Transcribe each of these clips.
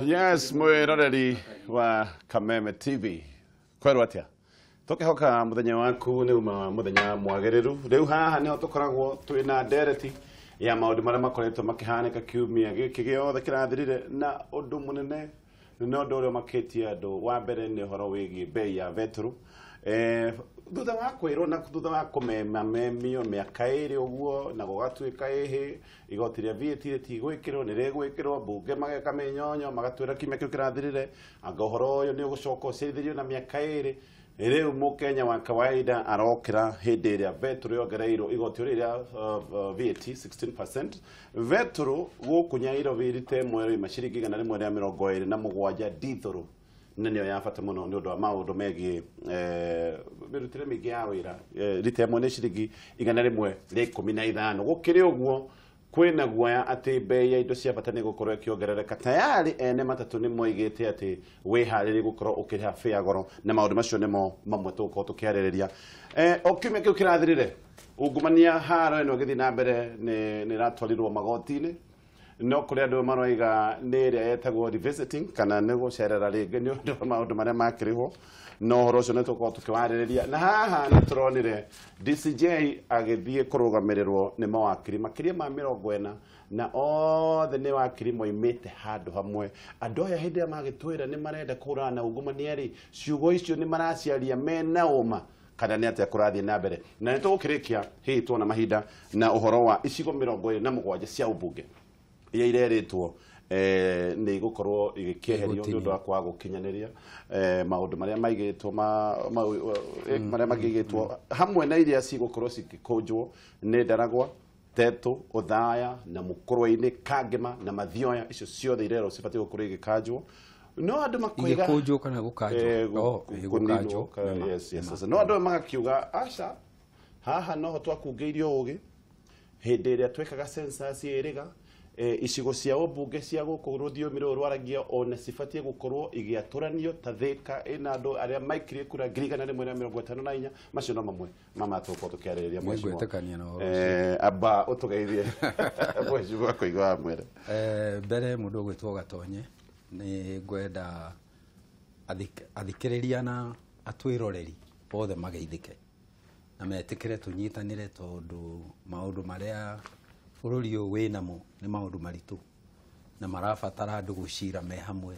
Yes, mwiroreri wa Kameme TV. Kwerwo atia? Tukihoka muthenya waku ni uma muthenya mwagiriru. Riu haha niho tukoragwo twina ndereti ya maundu maria makoretwo makihanika kiumia giki giothe kirathirire na undu munene na undu uria makitie andu wa mbere ni uhoro wigie bei ya beturu. Thutha wa kwirwo na thutha wa kumema memio miaka iri uguo na gugatuika ihi igoti ria VAT ritigwikirwo ni rigwikirwo mbunge mageka minyonyo magatwira kiumia kiu kirathirire anga uhoro uyu ni ugucoka ucirithirio na miaka iri. Riu mukenya wa kawaida arokira hindi iria beturu yongereirwo igoti riria VAT 16% beturu guku Nyairobi rite mweri maciringi 127 dithuru na niyo ya bata muno ni undu wa maundu megie mirutire mingi ya wira rite ĩmwe nĩ ciringi 115. Gukiri uguo kwina guoya ati bei ya indo cia bata ni gukorwo ikiongerereka. Tayari ene matatu ni moigite ati wiharĩrie gukorwo ukiriha fare goro na maundu macio nimo mamwe tugukorwo tukiarĩrĩria. O kiumia kiu kirathirire ungumania haro ĩno ĩgĩthiĩ na mbere nĩ ĩratwarirwo magoti-inĩ no kũrĩ andũ maroiga nĩ ĩrĩa yetagwo revisiting kana nĩ gũcerera rĩngĩ nĩ ũndũ wa maũndũ marĩa makĩrĩhwo no ũhoro ũcio nĩ tũgũkorwo tũkĩwarĩrĩria. Na haha nĩ tũronire DCJ agĩthiĩ kũrũgamĩrĩrwo nĩ mawakiri makĩria ma 40 na othe nĩ wakiri moimĩte handũ hamwe. Andũ aya hĩndĩ ĩrĩa magĩtwĩra nĩ marenda kũhũrana na ungumania rĩ, ciugo icio nĩ maraciaria mena ũma kana nĩ atĩa kũrathiĩ na mbere. Na nĩ tũgũkĩrĩkia hihi tuona mahinda na ũhoro wa icigo 27 cia ũmbunge iria ireretwo nĩ igũkorwo igĩkĩeherio nĩ ũndũ wa kwaga gũkinyanĩria maũndũ marĩa maigĩtwo marĩa magĩigĩtwo hamwe na iria cigũkorwo cigĩkũnjwo nĩ Ndaragwa, Tetu, Othaya na Mukurwe-inĩ, Kangema na Mathioya. Icio ciothe irerwo cibatiĩ gũkorwo igĩkanjwo no andũ makoiga igĩkũnjwo kana gũkanjwo. Yes, yes. No andũ magakiuga aca haha noho twakungĩirio ũgĩ hĩndĩ ĩrĩa twekaga census ĩrĩga icigo cia ũmbunge cia gũkũ rũthiomi rũrũ rwaragia ona cibatiĩ gũkorwo igĩatũranio ta Thika ĩna andũ arĩa maikirie kura 154. Macio no mamwe mama tũgũkorwo tũkĩarĩrĩria. Mheshimiwa amba ũtũgeithie mheshimiwa Kũigua wa Mwere. Mbere mũndũ ũgwĩtwo Gatonye nĩ ngwenda athikĩrĩria na atwĩroreri othe mageithĩke na metĩkĩre tũnyitanĩre tondũ maũndũ marĩa bũrũri ũyũ wĩnamo nĩ maũndũ maritũ na marabatara andũ gũcira me hamwe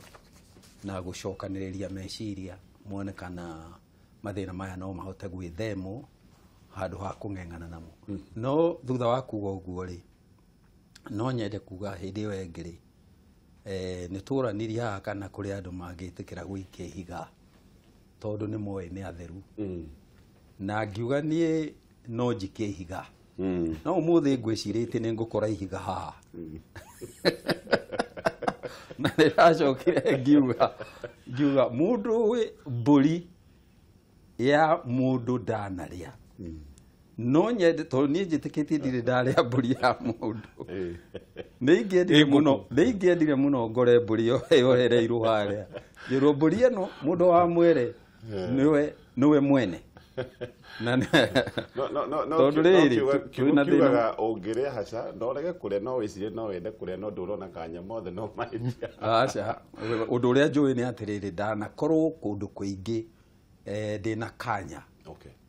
na gũcokanĩrĩria meciria mone kana mathĩna maya no mahote gwĩthemwo handũ ha kũng'eng'ana namo. No thutha wa kuga ũguo rĩ, no nyende kuga hĩndĩ ĩyo ĩngĩ rĩ, nĩ tũranirie haha kana kũrĩ andũ mangĩtĩkĩra gũikia ihiga tondũ nĩ moĩ nĩ atheru na ngiuga niĩ no njikie ihiga no ũmũthĩ ngwĩcirĩtie nĩ ngũkora ihiga haha na nĩndacokire ngiuga mũndũ wĩ mbũri ya mũndũ ndanarĩa no nyende tondũ niĩ njĩtĩkĩtie ndirĩ ndarĩa mbũri ya mũndũ. Nĩ ingĩendire mũno ngore mbũri yohereirwo harĩa njĩrwo mbũri ĩno mũndũ wa Mwere nĩwe mwene. No kiugaga ũngĩrĩa haca no ũrege kũrĩa no wĩcirie no wende kũrĩa no ndũrona kanya mothe no mahĩtia. Aca ũndũ ũrĩa njũĩ nĩ atĩrĩrĩ, ndanakorwo kũndũ kũingĩ ndĩna kanya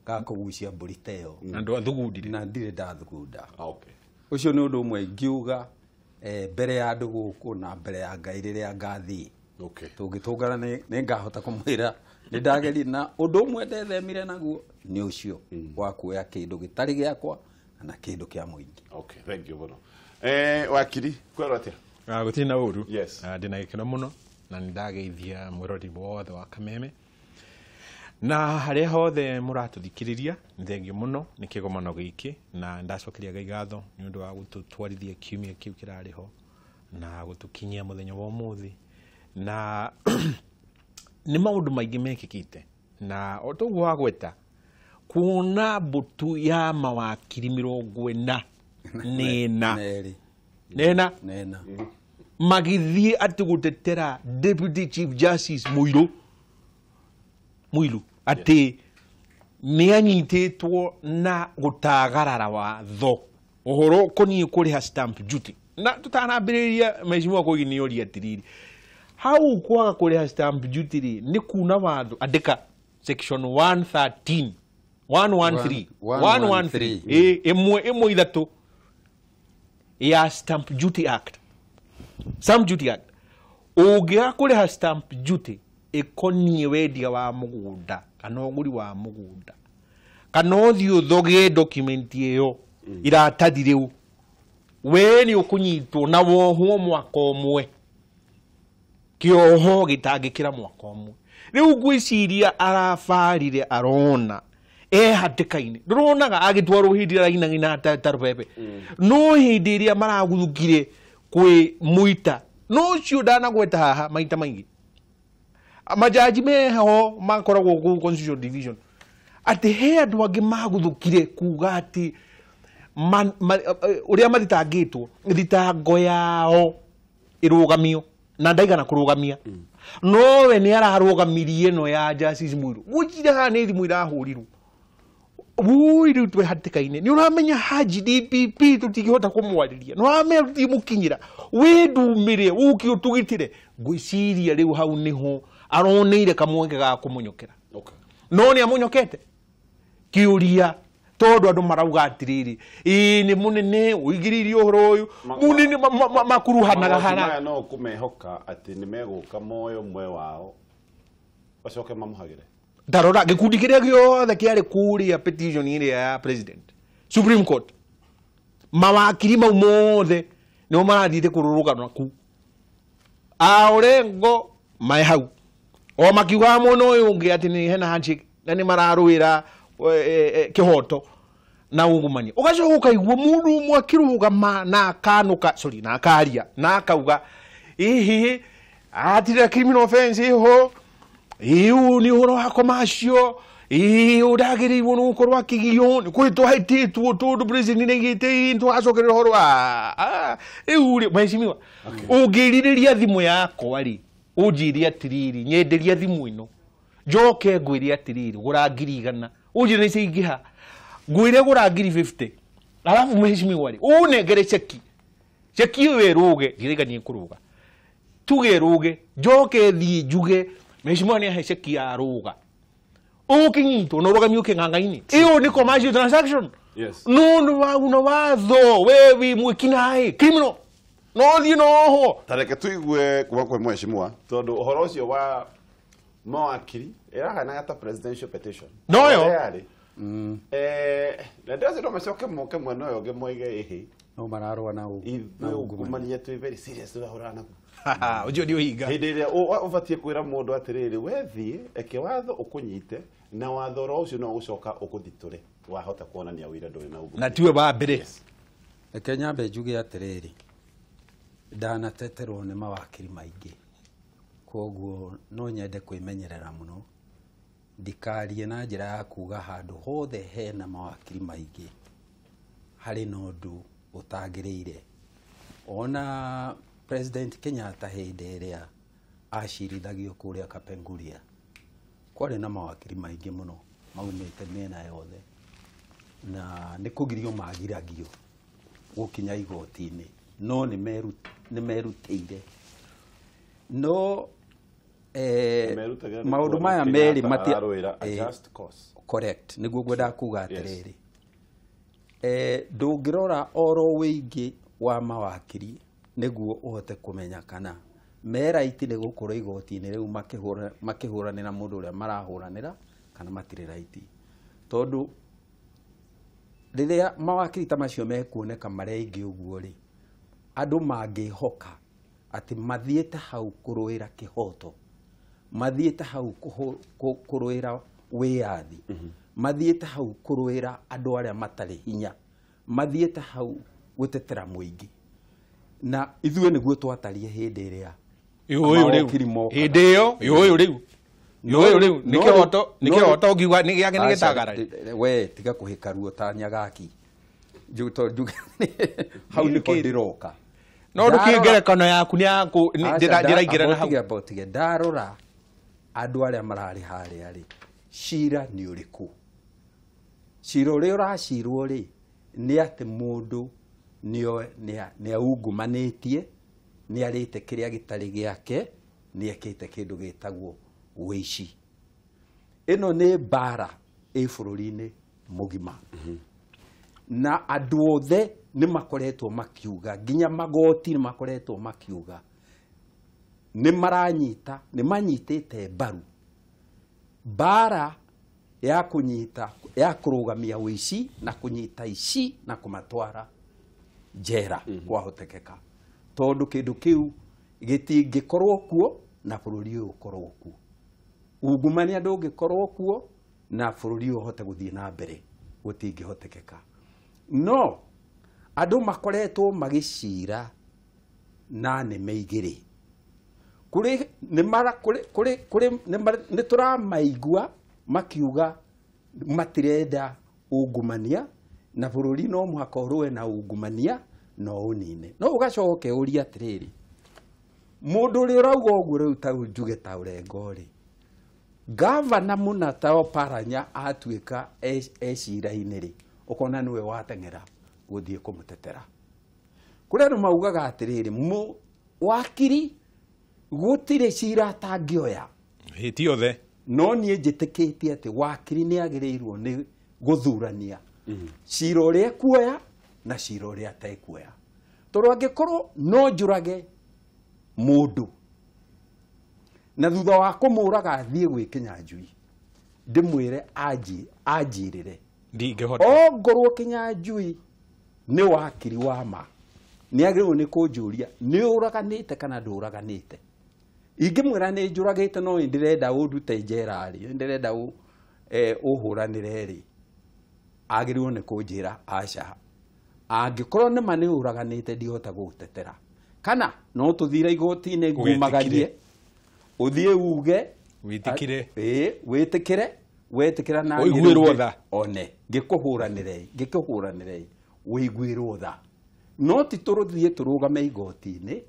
ga kũgucia mbũri ta ĩyo na ndwathugundire na ndirĩ ndathugunda. Ũcio nĩ ũndũ ũmwe ingiuga mbere ya andũ gũkũ na mbere ya Ngai rĩrĩa ngathiĩ tũngĩtũngana nĩ ngahota kũmwĩra nĩ ndageria na ũndũ ũmwe ndethemire naguo nĩ ũcio wa kuoya kĩndũ gĩtarĩ gĩakwa na kĩndũ kĩa mũingĩ. Okay, thank you mũno. Wakiri kwerwo atĩa? Gũtirĩ na ũru. Ndĩna gĩkeno mũno na nĩ ndageithia mwĩrori wothe wa Kameme na harĩa hothe mũratũthikĩrĩria. Nĩ thengio mũno nĩ kĩgomano gĩkĩ na ndacokeria Ngai ngatho nĩ ũndũ wa gũtũtwarithia kiumia kĩu kĩrarĩ ho na gũtũkinyia mũthenya wa ũmũthĩ na nĩ maũndũ maingĩ mekĩkĩte na o toguo wagweta kuona mbũtũ ya mawakiri 44 nena magĩthiĩ atĩ gũtetera Deputy Chief Justice Muiru atĩ nĩ anyitĩtwo na gũtagarara watho ũhoro ũkoniĩ kũrĩha stamp duty. Na tũtanambĩrĩria mheshimiwa Koigi nĩ oria atĩrĩrĩ, Hau kwaga kũrĩha stamp duty rĩ nĩ kuna watho andĩka section 113 113 113 ĩmwe ithatũ ya Stamp Duty Act. Stamp Duty Act. Ũngĩaga kũrĩha stamp duty ĩkoniĩ wendia wa mũgũnda kana ũgũri wa mũgũnda kana ũthiĩ ũthoge document ĩyo iratathi rĩu, we nĩ ũkũnyitwo na wohwo mwaka ũmwe, kĩoho gĩtangĩkĩra mwaka ũmwe. Rĩu ngwĩciria arabarire arona ehatĩka-inĩ, ndũronaga agĩtwarwo hĩndĩ ĩrĩa arainaina ta rũbebe, no hĩndĩ ĩrĩa maraguthũkire kwĩ mũita no ũcio ndanagweta haha maita maingĩ, majaji meho makoragwo kũu Constitutional Division, atĩ he andũ angĩ maguthũkire kuga atĩ ũrĩa mathitangĩtwo thitango yao ĩrũgamio na ndaigana kũrũgamia, nowe nĩ ararũgamirie ĩno ya Justice Muiru. Gwĩciria haha nĩ thimũ irahũrirwo wui rĩu twĩ hatĩka-inĩ, nĩ ũramenya Haji DPP tũtingĩhota kũmwarĩria, nĩ ũramenya tũtingĩmũkinyĩra, wĩ ndumĩre ũke ũtũgitĩre. Ngwĩciria rĩu hau nĩho aroneire kamweke ga kũmũnyokera. No nĩ amũnyokete kĩũria, tondũ andũ marauga atĩrĩrĩ, ĩĩ nĩ mũnene ũigĩrĩirie ũhoro ũyũ mũnene makuruhanaga hara. Maya no kũmehoka atĩ nĩ megũka moyo ũmwe wao bacoke mamũhagĩre. Ndarora gĩkundi kĩrĩa gĩothe kĩarĩ kũrĩa petition ĩrĩa ya president Supreme Court, mawakiri mau mothe nĩo marathiĩte kũrũrũgana kuu, a Orengo mae hau o makiugaga mwena ũyũ ũngĩ atĩ nĩ hena handshake na nĩ mararũĩra kĩhoto na ungumania. Ũgacoka ũkaigua mũndũ ũmwe akĩrũgama na akanũka, sorry, na akaria na akauga ĩhĩ atire criminal offense ĩho, ĩũ nĩ ũhoro wa commercial, ĩĩ ũndagĩrĩirwo nĩ gũkorwo akĩgio nĩ kũhĩtwo ahĩtĩtwo tondũ president nĩaigĩte nĩtwacokerera ũhoro wa rĩu rĩ. Mheshimiwa, ũngĩrirĩria thimũ yakwa rĩ, ũnjĩre atĩrĩrĩ, nyenderia thimũ ĩno, njoke ngwĩre atĩrĩrĩ gũra 100,000, ũnjĩre nĩ ciaingĩha, ngwĩre gũra 50,000, alafu mheshimiwa rĩ ũnengere ceki, ceki ĩyo ĩrũge, ndiraiga nĩ ĩkũrũga, tuge ĩrũge, njoke thiĩ njuge mheshimiwa nĩ ahe ceki ya rũga, ũkĩnyitwo na ũrũgamio kĩng'ang'a-inĩ, ĩyo nĩ commercial transaction. No nĩ wauna watho, we wĩ mwĩkinaĩ criminal, no thiĩ na ohwo. Ta reke tũigue kuma kwĩ mheshimiwa, tondũ ũhoro ũcio wa mawakiri ĩrahanaga ta presidential petition noyo na ndĩracio no macoke moke mwena ũyũ ũngĩ moige ĩhĩ no mararũa na ungumania twĩ very serious tũrahũrana naguo. Ũcio nĩ ũhinga. Hĩndĩ ĩrĩa ũbatiĩ kwĩra mũndũ atĩrĩrĩ, we thiĩ eke watho ũkũnyite na watho oro ũcio no ũgũcoka ũkũthitũre wahota kuonania ũira ndũrĩ na ungumania. Na tiwe wa mbere. Reke nyambe njuge atĩrĩrĩ, ndanateterwo nĩ mawakiri maingĩ, koguo no nyende kwĩmenyerera mũno ndikarie na njĩra ya kuga handũ hothe hena mawakiri maingĩ harĩ na ũndũ ũtagĩrĩire. Ona President Kenyatta hĩndĩ ĩrĩa acirithagio kũrĩa Kapenguria, kwarĩ na mawakiri maingĩ mũno maumĩte mĩena yothe, na nĩ kũgirio magiragio gũkinya igoti-inĩ, no nĩ merutĩire. No maũndũ maya merĩ correct, nĩguo ngwendaga kuga atĩrĩrĩ, ndũngĩrora oro wĩingĩ wa mawakiri nĩguo ũhote kũmenya kana me right nĩ gũkorwo igoti-inĩ rĩu makĩhũranĩra mũndũ ũrĩa marahũranĩra kana matirĩ right. Tondũ rĩrĩa mawakiri ta macio mekuoneka marĩ aingĩ ũguo rĩ, andũ mangĩhoka atĩ mathiĩte hau kũrũĩra kĩhoto, mathiĩte hau kũrũĩra wĩyathi, mathiĩte hau kũrũĩra andũ arĩa matarĩ hinya, mathiĩte hau gũtetera mũingĩ. Na ithuĩ nĩguo twatarie hĩndĩ ĩrĩa mawakiri mokaga. Hĩndĩ ĩyo ũyũ rĩu ũyũ rĩu nĩ kĩhoto, nĩ kĩhoto ũngiuga nĩ gĩake nĩ gĩtagarari. We tiga kũhĩka ruo ta nyagaki, hau nĩho ndĩroka. No ndũkĩ ngerekano yaku nĩ yaku ndĩraingĩra na hau. Tige ndarora andũ arĩa mararĩ harĩa rĩ, cira nĩ ũrĩkũ? Cira ũrĩa ũracirwo rĩ, nĩ atĩ mũndũ nĩ aungumanĩtie, nĩ arĩte kĩrĩa gĩtarĩ gĩake, nĩ ekĩte kĩndũ gĩtagwo ũici. Ĩno nĩ mbara ĩ bũrũri-inĩ mũgima. Na andũ othe nĩ makoretwo makiuga, nginya magoti nĩ makoretwo makiuga nĩ maranyita, nĩ manyitĩte mbaru mbara ya kunyita, ya kũrũgamia ũici na kũnyita ici na kũmatwara njera kwahotekeka, tondũ kĩndũ kĩu gĩtingĩkorwo kuo na bũrũri ũyũ ũkorwo kuo. Ungumania ndũngĩkorwo kuo na bũrũri ũyũ ũhote gũthiĩ na mbere, gũtingĩhotekeka. No andũ makoretwo magĩcira na nĩme igĩrĩ. Kũrĩ nĩ tũramaigua makiuga matirenda ungumania na bũrũri no mũhaka ũrũe na ungumania no ũnine. No ũgacoke ũrie atĩrĩrĩ, mũndũ ũrĩa ũrauga ũguo rĩu ta njuge ta Ũrengo rĩ, gavana mũna ta Oparanya atuĩka ecira-inĩ rĩ, ũkona nĩwe wateng'era gũthiĩ kũmũtetera. Kũrĩ andũ maugaga atĩrĩrĩ, wakiri gũtirĩ cira atangĩoya. Hĩti yothe. No niĩ njĩtĩkĩtie atĩ wakiri nĩ agĩrĩirwo nĩ gũthurania cira ũrĩa ekuoya na cira ũrĩa atekuoya. Tondũ angĩkorwo no njũrage mũndũ na thutha wa kũmũraga athiĩ gwĩ Kĩnyanjui ndĩmwĩre anjirĩre, ndingĩhota. Ongorwo Kĩnyanjui nĩ wakiri wa ma, nĩ agĩrĩirwo nĩ kũnjũria nĩ ũraganĩte kana ndũraganĩte. Ingĩmwĩra nĩ njũragĩte no ndĩrenda ũndute njera rĩ, ndĩrenda ũhũranĩre rĩ, agĩrĩirwo nĩ kũnjĩra aca. Angĩkorwo nĩ ma nĩ ũraganĩte ndihota gũgũtetera, kana no tũthire igoti-inĩ ngumagarie, ũthiĩ uge wĩtĩkĩre, wĩtĩkĩre, wetĩkĩra na ũiguĩrwo tha, one ngĩkũhũranĩre, ngĩkũhũranĩre ũiguĩrwo tha. No ti tũrũthiĩ tũrũgame igoti-inĩ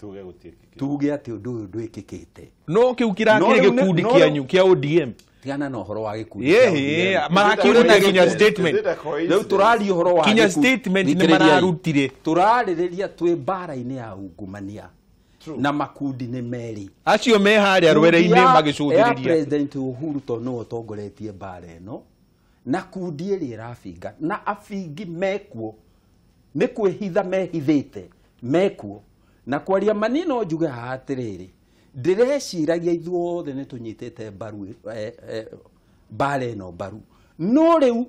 tuge atĩ ũndũ ũyũ ndwĩkĩkĩte. No kĩu kĩrakĩrĩ gĩkundi kĩanyu kĩa ODM. Tigana na ũhoro wa gĩkundi kĩa ODM. Marakĩruta nginya statement. Rĩu tũraria ũhoro wa nginya statement nĩ mararutire. Tũrarĩrĩria twĩ mbara-inĩ ya ungumania na makundi nĩ merĩ. Acio me harĩa rwere-inĩ magĩcũthĩrĩria. Ya President Uhuru tondũ nĩwe ũtongoretie mbara ĩno na kundi ĩrĩa ĩrabinga na abingi mekuo nĩ kwĩhitha mehithĩte mekuo. Na kwaria manino njuge haha atĩrĩrĩ, ndĩreciragia ithuothe nĩ tũnyitĩte mbaru mbara ĩno mbaru, no rĩu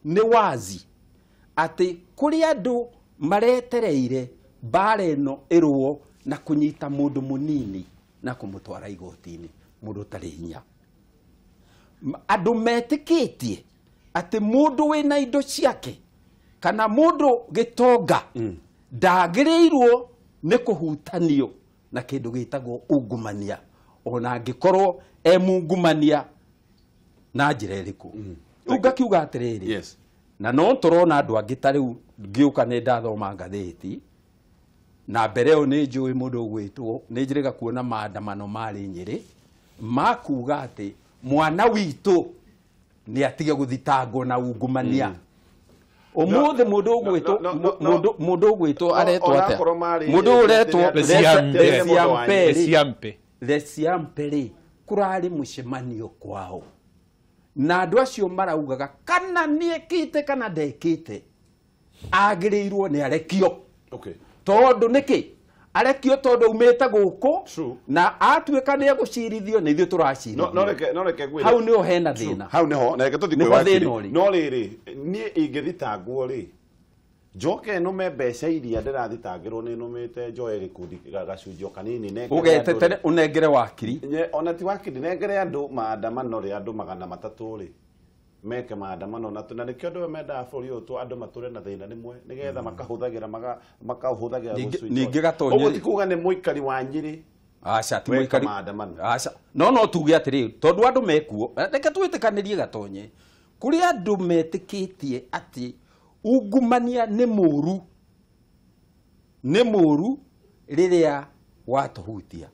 nĩ wazi atĩ kũrĩ andũ maretereire mbara ĩno ĩrũo na kũnyita mũndũ mũnini na kũmũtwara igoti-inĩ, mũndũ ũtarĩ hinya. Andũ metĩkĩtie atĩ mũndũ wĩna indo ciake kana mũndũ gĩtonga ndagĩrĩirwo nĩ kũhutanio na kĩndũ gĩtagwo ungumania, ona angĩkorwo e mungumania na njĩra ĩrĩkũ. Rĩu ngakiuga atĩrĩrĩ, na no tũrona andũ angĩ ta rĩu ngĩũka nĩ ndathoma ngathĩti na mbere ĩyo nĩ njũĩ mũndũ ũgwĩtwo, nĩ njĩrĩga kuona maandamano marĩ Nyĩrĩ makuga atĩ mwana witũ nĩ atige gũthitangwo na ungumania. Ũmũthĩ mũndũ ũgwĩtwo mũndũ ũgwĩtwo aretwo atĩa? Mũndũ ũretwo Lesiampe rĩ, kũrarĩ mũcemanio kwao na andũ acio maraugaga kana nĩekĩte kana ndekĩte agĩrĩirwo nĩ arekio. Tondũ nĩkĩ arekio? Tondũ aumĩte gũkũ na atuĩka nĩ egũcirithio nĩ ithuĩ tũracirithio. Hau nĩho hena thĩna. Hau nĩho na reke tũthiĩ kwĩ wakiri. No rĩrĩ, niĩ ingĩthitangwo rĩ, njoke nũme mbeca iria ndĩrathitangĩrwo nĩ nũmĩte njoe gĩkundi gacunjĩ kanini ũgetetere ũnengere wakiri. Ona ti wakiri, nengere andũ maandamano rĩ, andũ 300 rĩ meke maandamano na nĩkĩo andũ mendaga bũrũri ũyũ andũ matũre na thĩna rĩmwe nĩgetha makahũthagĩra makahũthagĩra gũcuico. Ningĩ Gatonye ũguo ti kuga nĩ mũikari wa Nyĩrĩ. Aca ti mũikari maandamano. Aca no tuge atĩrĩ, tondũ andũ mekuo, reke twĩtĩkanĩrie Gatonye, kũrĩ andũ metĩkĩtie atĩ ungumania nĩ mũru, nĩ mũru rĩrĩa watũhutia,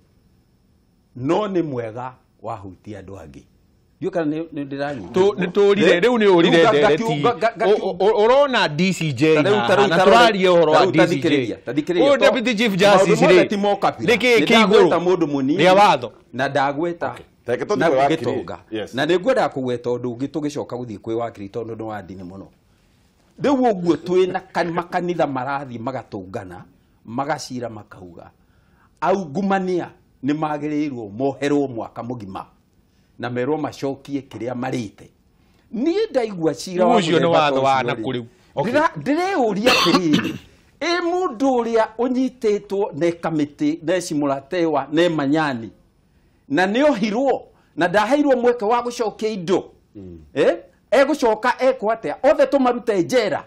no nĩ mwega wahutia andũ angĩ. Ndiũĩ kana nĩ ndĩranyita. Nĩ tũrire rĩu nĩ ũrire ndereti ũrona DCJ na tũrarie ũhoro wa DCJ. Ũyũ Deputy Chief Justice rĩ nĩkĩ kĩ igũrũ mũndũ mũnini rĩa watho na ndagweta na gĩtonga na nĩ ngwendaga kũgweta ũndũ ũngĩ tũgĩcoka gũthiĩ kwĩ wakiri tondũ nĩ wa ndini mũno. Rĩu ũguo twĩna makanitha marathiĩ magatũngana magacira makauga aungumania nĩ magĩrĩirwo moherwo mwaka mũgima na merwo macokie kĩrĩa marĩte. Niĩ ndaigua cira wa ũcio nĩ watho wa nakũ rĩu. Ndĩreũria atĩrĩrĩ, ĩ mũndũ ũrĩa ũnyitĩtwo nĩ kamĩtĩ nĩ Cimũratewa nĩ Manyani na nĩohirwo na ndaheirwo mweke wa gũcokia indo egũcoka ekwo atĩa? Othe tũmarute njera.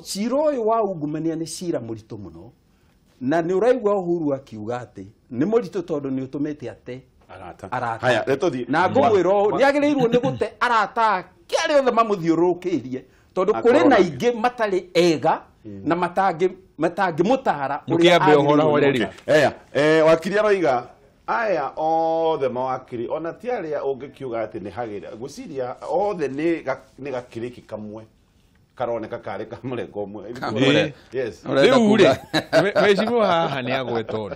Cira ũyũ wa ungumania nĩ cira mũritũ mũno na nĩ ũraigua Uhuru akiuga atĩ nĩ mũritũ tondũ nĩ ũtũmĩte ate arata. Haya, reke na ngũmwĩra ũũ nĩ agĩrĩirwo nĩ gũte arata ake arĩa othe mamũthiũrũrũkĩirie tondũ kũrĩ na aingĩ matarĩ ega na matangĩmũtara ũrĩa agĩrĩirwo. Wakiri aroiga aya othe mawakiri ona ti arĩa ũngĩkiuga atĩ nĩ hagĩra ngwĩciria othe nĩ gakiriki kamwe karoneka karĩ ka mũrengo ũmwe. Yes. Rĩu rĩ mheshimiwa haha nĩ agweta ũndũ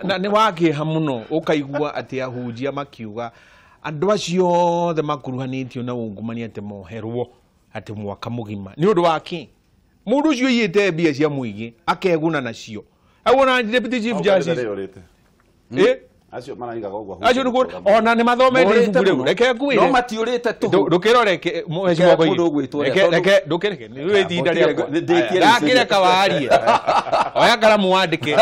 na nĩ wakĩeha mũno ũkaigua atĩ ahunjia makiuga andũ acio othe makuruhanĩtio na ungumania atĩ moherwo atĩ mwaka mũgima nĩ ũndũ wa kĩ? Mũndũ ũcio ũiyĩte mbia cia mũingĩ akeguna nacio. Auona Deputy Chief Justice acio maraigaga ũguo acio nĩguo ona nĩ mathomete ibuku rĩu reke ngwĩre no matiũrĩte tũhũ ndũkĩrore mheshimiwa Koigi reke ndũkĩreke nĩ ihinda rĩakwa ndakĩreka warie oya karamu wandĩke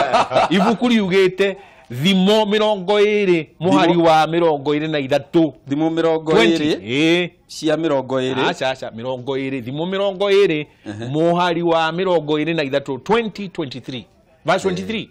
ibuku riugĩte thimo 20 mũhari wa 23 thimo 20 cia 20 aca aca 20 thimo 20 mũhari wa 23 2023 verse 23.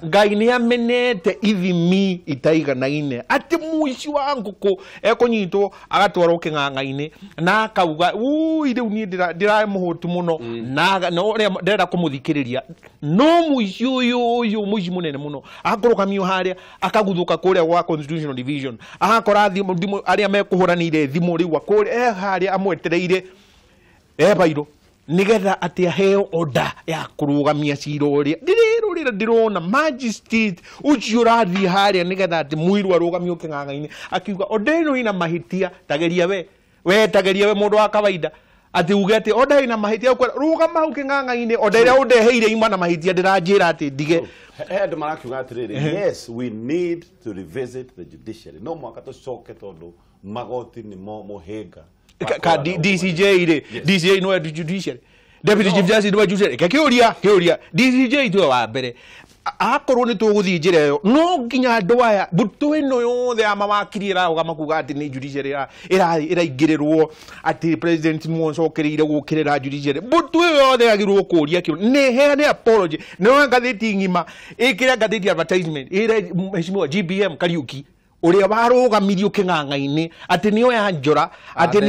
Ngai nĩ amenete ithimi itaiganaine atĩ mũici wa ngũkũ ekũnyitwo agatwarwo kĩng'ang'a-inĩ na akauga ui rĩu niĩ ndĩramũhũtu mũno na ũrĩa ndĩrenda kũmũthikĩrĩria no mũici ũyũ mũici mũnene mũno akũrũgamio harĩa akaguthũka kũrĩa gwa Constitutional Division agakora thimũ arĩa mekũhũranĩire thimũ rĩu kũrĩa harĩa amwetereire bairũ nigetha atĩ aheo order ya kũrũgamia cira ũrĩa ndĩrĩrũrĩra ndĩrona magistrate ũcio ũrathiĩ harĩa nigetha atĩ mũirũ arũgamio kĩng'ang'a-inĩ akiuga order ĩno ĩna mahĩtia tageria we tageria we mũndũ wa kawaida atĩ uge atĩ order ĩna mahĩtia rũgama hau kĩng'ang'a-inĩ order ĩrĩa ũndeheire ima na mahĩtia ndĩranjĩra atĩ ndige. He andũ marakiuga atĩrĩrĩ, yes we need to revisit the judiciary no mũhaka tũcoke tondũ magoti nĩmo mũhĩnga. Ka DCJ rĩ DCJ no judiciary Deputy Chief Justice no judiciary ke kĩũria DCJ tuwe wa mbere akorwo nĩ tũgũthiĩ njĩra ĩyo no nginya andũ aya mbũtũ ĩno yothe ya mawakiri ĩrarũgama kuga atĩ nĩ judiciary ĩraingĩrĩrwo atĩ president nĩwe gũkĩrĩra judiciary mbũtũ ĩyo yothe yagĩrĩirwo kũũria kĩũria nĩ heane apology nĩ ngathĩti ng'ima ĩkĩre ngathĩti advertisement ĩre mheshimiwa GBM Kariuki ũrĩa warũgamirio kĩng'ang'a-inĩ atĩ nĩ oya njora atĩ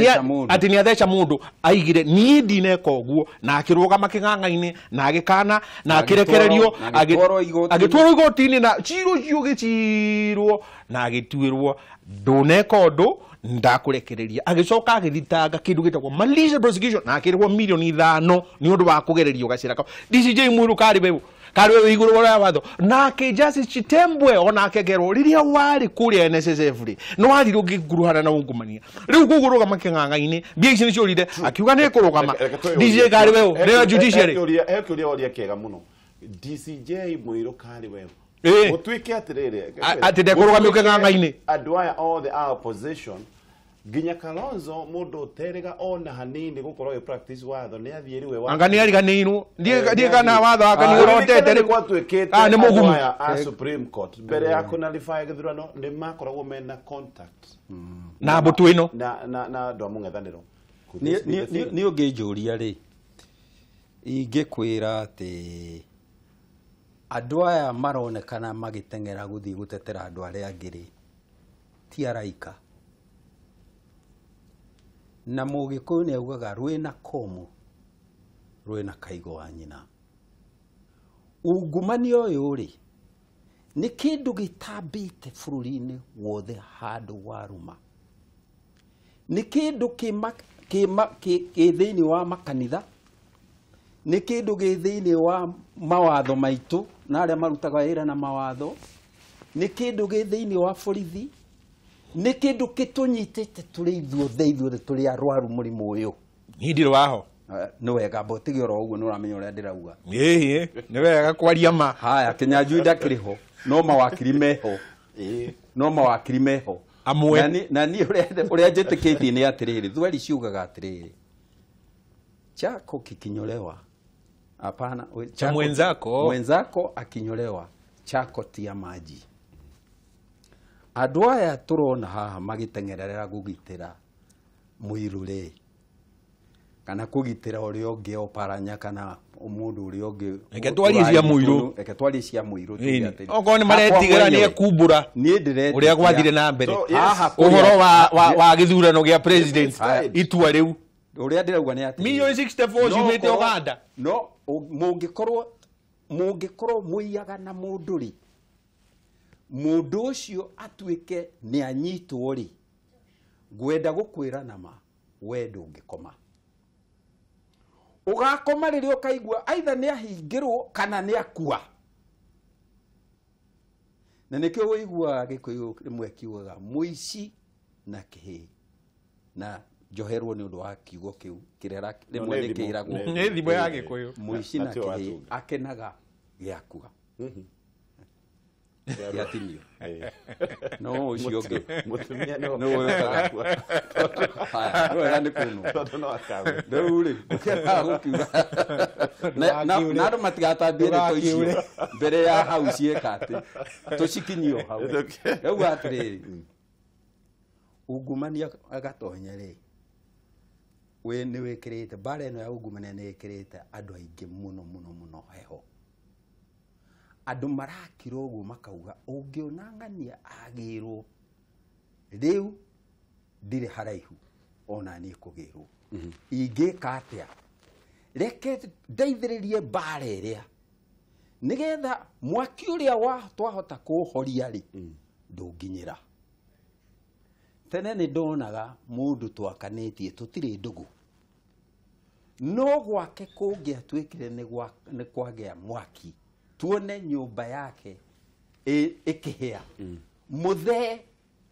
nĩ atheca mũndũ aigire niĩ ndineka ũguo na akĩrũgama kĩng'ang'a-inĩ na agĩkana na akĩrekererio agĩtwarwo igoti-inĩ na cira ũcio ũgĩcirwo na agĩtuĩrwo ndũneka ũndũ ndakũrekereria agĩcoka agĩthitanga kĩndũ gĩtagwo malicious prosecution na akĩrĩhwo mirioni 5 nĩ ũndũ wa kũgererio gacĩra kau. DCJ Mũirũ karĩ weũ karĩ igũrũ wa watho nake Justice Chitembwe onake kerwo rĩrĩa warĩ kũrĩa NSSF rĩ no wathire ũngĩkuruhana na ungumania rĩu koguo rũgama kĩng'ang'a-inĩ mbia ici nĩciũrire akiuga nĩ kũrũgama DJ karĩ weũ nĩyo judiciary he kĩũria woria kĩega mũno DCJ Mũirũ karĩ weũ gũtuĩke atĩrĩrĩ atĩ ndekũrũgamio kĩng'ang'a-inĩ andũ aya othe a opposition nginya Kalonzo mũndũ ũterĩga ona hanini gũkorwo agĩ practice watho nĩ athiĩ rĩu we anga nĩ ariganĩirwo ndiĩ kana watho wake nĩ ũrotete rĩu gwatuĩkĩte nĩ mũgumu aya a Supreme Court mbere ya kũnalify gĩthurano nĩ makoragwo mena contact na mbũtũ ĩno na andũ a mũng'ethanĩro. Nĩ ũngĩnjũria rĩ ingĩkwĩra atĩ andũ aya maronekana magĩteng'era gũthiĩ gũtetera andũ arĩa angĩ rĩ ti araika na Mũgĩkũyũ nĩ augaga rwĩna komu rwĩna kaigo wa nyina. Ungumania ũyũ rĩ Nĩ kĩndũ gĩtambĩte bũrũri-inĩ wothe handũ warũma. Nĩ kĩndũ kĩ thĩinĩ wa makanitha, nĩ kĩndũ gĩ thĩinĩ wa mawatho maitũ na arĩa marutaga wĩra na mawatho, nĩ kĩndũ gĩ thĩinĩ wa borithi, nĩ kĩndũ kĩtũnyitĩte tũrĩ ithuothe tũrĩ arwaru mũrimũ ũyũ. Niĩ ndirĩ waho. Nĩ wega mbotige oro ũguo nĩ ũramenya ũrĩa ndĩrauga. Ĩĩ, nĩ wega kwaria ma. Haya, Kĩnyanjui ndakĩrĩ ho, no mawakiri meho. No mawakiri meho. Amwe. Na niĩ ũrĩa njĩtĩkĩtie nĩ atĩrĩrĩ, thweri ciugaga atĩrĩrĩ, chako kikinyolewa, hapana, cha mwenzako, mwenzako akinyolewa chako tia maji. Andũ aya tũrona haha magĩteng'erera kũgitĩra mũirũ rĩ, kana kũgitĩra ũrĩa ũngĩ Oparanya kana mũndũ ũrĩa ũngĩ. Reke twarie cia mũirũ. Reke twarie cia mũirũ. Okorwo nĩ maretigĩra nĩ ekumbũra ũrĩa gwathire na mbere ũhoro wa gĩthurano gĩa president itua rĩu. Ũrĩa ndĩrauga nĩ atĩrĩrĩ, milioni 64 ciumĩte Uganda. No mũngĩkorwo mũiyaga na mũndũ rĩ, mũndũ ũcio atuĩke nĩ anyitwo rĩ, ngwenda gũkwĩra nama we ndũngĩkoma. Ũgakoma rĩrĩa ũkaigua aitha nĩ ahingĩrwo kana nĩ akua. Na nĩkĩo ũiguaga Gĩkũyũ rĩmwe kiugaga mũici na kĩhĩ, na njoherwo nĩ ũndũ wa kiugo kĩu kĩrĩa rĩmwe nĩ kĩragwo. Nĩ thimũ ya Gĩkũyũ. Mũici na kĩhĩ akenaga gĩakua. Gĩatinio. No ũcio ũngĩ. Mũtumia no ũyũkaga. Haya, nĩ wega nĩ kũnwo. Tondũ no akagwe. Rĩu rĩ, ũkĩendaga gũkiuga. Na andũ matigatambie ndeto icio mbere ya hau ciĩka atĩ tũcikinyio hau. Rĩu atĩrĩrĩ, ungumania agatonya rĩ, we nĩ wĩkĩrĩte mbara ĩno ya ungumania nĩ ĩkĩrĩte andũ aingĩ mũno mũno mũno heho. Andũ marakira ũguo makauga ũngĩona ng'ania agĩrwo rĩu ndirĩ haraihu ona niĩ kũgĩrwo. Ingĩka atĩa? Reke ndeithĩrĩrie mbara ĩrĩa nĩgetha mwaki ũrĩa twahota kũũhoria rĩ ndũnginyĩra. Tene nĩ ndonaga mũndũ twakanĩtie tũtirĩ ndũgũ, no gwake kũngĩatuĩkire nĩ kwagĩa mwaki, tuone nyũmba yake ĩkĩhĩa, mũthee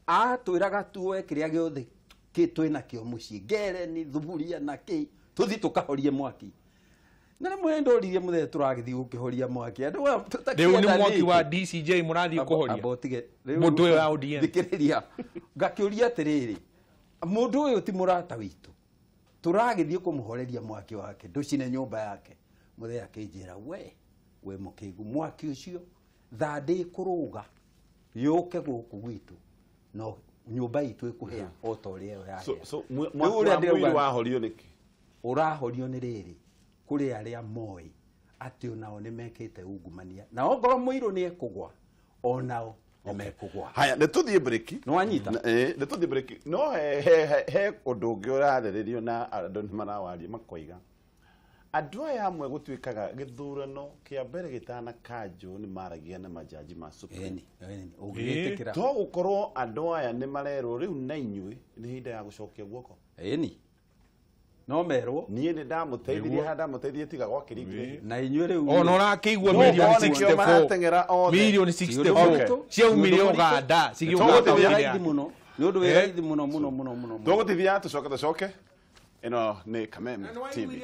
atwĩraga tuoe kĩrĩa gĩothe twĩnakĩo mũciĩ, ngereni, thuburia na kĩ, tũthiĩ tũkahorie mwaki. Na rĩmwe ndoririe mũthee tũragĩthiĩ gũkĩhoria mwaki. Rĩu nĩ mwaki wa DCJ mũrathiĩ kũhoria. Mũndũ ũyũ wa ODM. Thikĩrĩria. Ngakĩũria atĩrĩrĩ, mũndũ ũyũ ti mũrata witũ, tũragĩthiĩ kũmũhoreria mwaki wake, ndũcine nyũmba yake. Mũthee akĩnjĩra, we mũkĩgu, mwaki ũcio thaa ndĩkũrũga yũke gũkũ gwitũ, no nyũmba itũ ĩkũhĩa o ta ũrĩa ĩyo yahĩa. So mwaki wa mũirũ wahorio nĩkĩ? Ũrahorio nĩ rĩrĩ, kũrĩ arĩa moĩ atĩ onao nĩ mekĩte ungumania, na ongorwo mũirũ nĩ ekũgwa, onao nĩ mekũgwa. Haya, nĩ tũthiĩ breki. Nĩ wanyita? Nĩ tũthiĩ breki. No he ũndũ ũngĩ ũrarĩrĩrio na andũ nĩ marawaria makoiga andũ aya amwe gũtuĩkaga gĩthurano kĩa mbere gĩtanakanjwo nĩ maragia na majaji ma Supreme. Ũngĩgĩtĩkĩra. To gũkorwo andũ aya nĩ marerwo rĩu na inyuĩ nĩ ihinda ya gũcokia guoko. Ĩni. No merwo. Niĩ nĩ ndamũteithirie haha ndamũteithirie tiga gwakĩringire. Na inyuĩ rĩu. Ona ũrakĩigua milioni 64. Milioni 64 ciaumire Uganda cigĩũka raithi mũno. Nĩ ũndũ wĩ raithi mũno mũno mũno mũno. Tũgũtithia tũcoke. Ĩno nĩ Kameme TV.